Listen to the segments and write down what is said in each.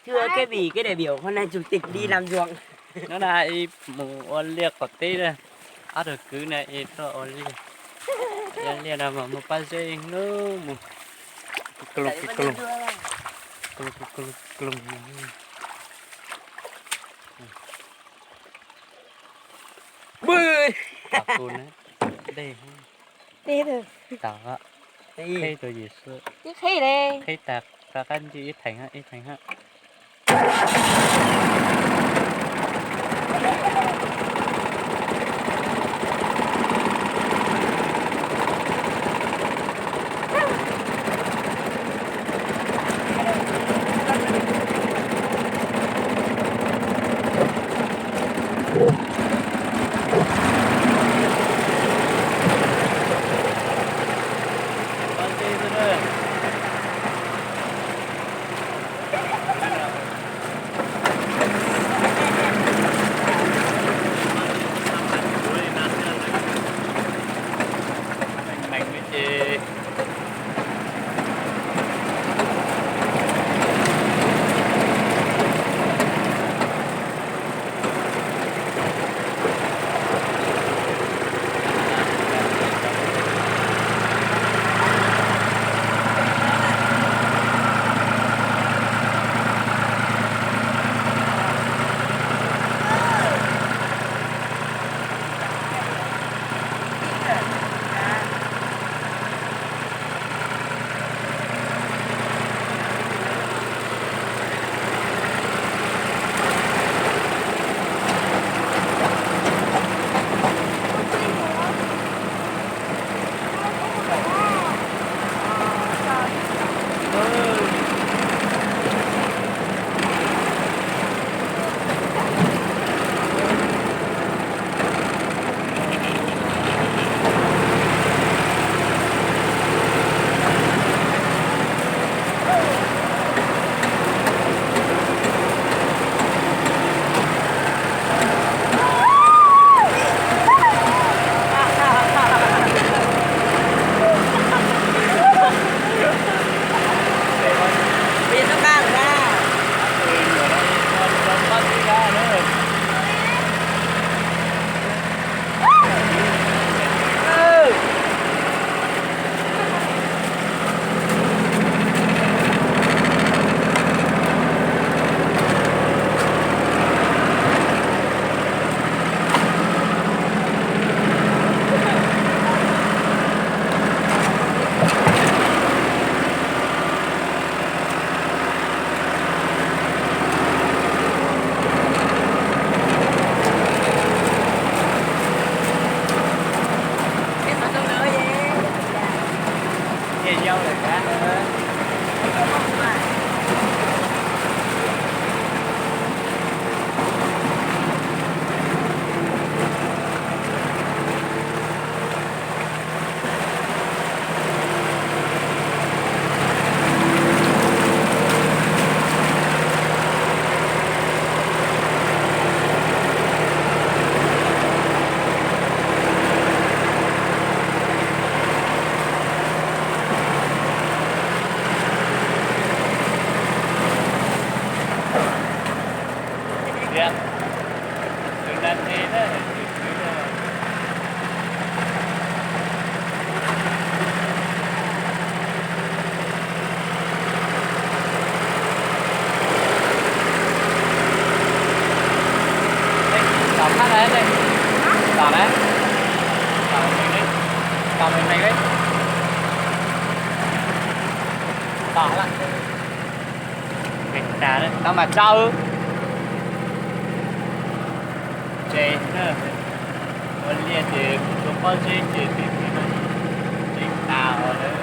Thưa các vị, cái đại biểu hôm nay chủ tịch đi làm ruộng. Hnub no ib mus ua liaj qaum teb na, ob tug kwv na ib tuaj ua liaj. Ua liaj no mas muaj pob zeb ib hnub mus. Kloog kloog kloog. Tom kuv na, dej. Tom, qhib rau yus xwb. Qhib tag rov qab ncig ib theem, ib theem. Tom thab na, tom na, tom, tom me me li, tom lawm, tau mas tsau. Tsev na, ua liaj ces tua pob zeb ces tsev tag lawm.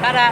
Qab da.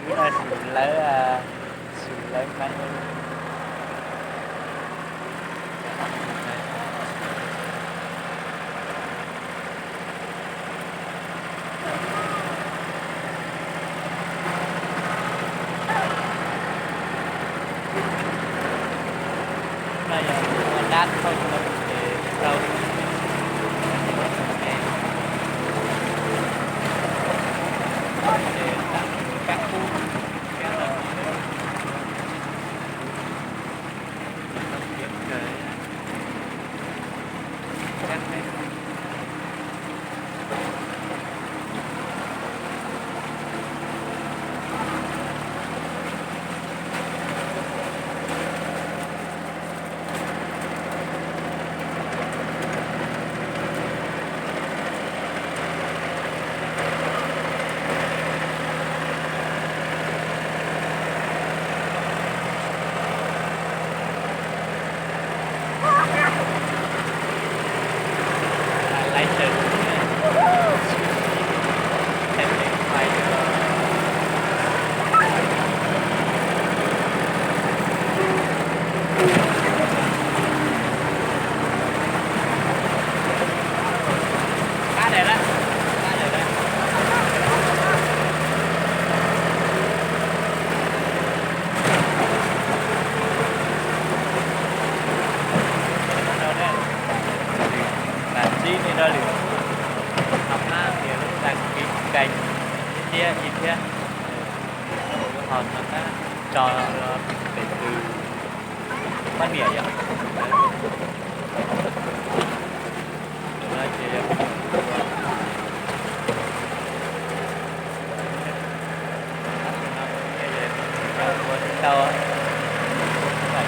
Wb no xyum lawv, xyum lawv meej. No yog ua dab thauj lawm ces tau li no. Ces tam kab kub kab no ces lawv tau piav kawg. Tam sim no lwm thov pab nias lub đăng ký kênh thiab thiab thiab, ho thov pab tso pem tus poj niam yom. Ces yog ua tau,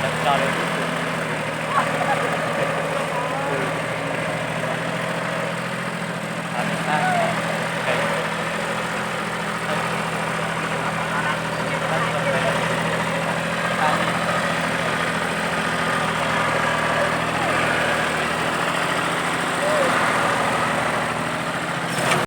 tso tso li.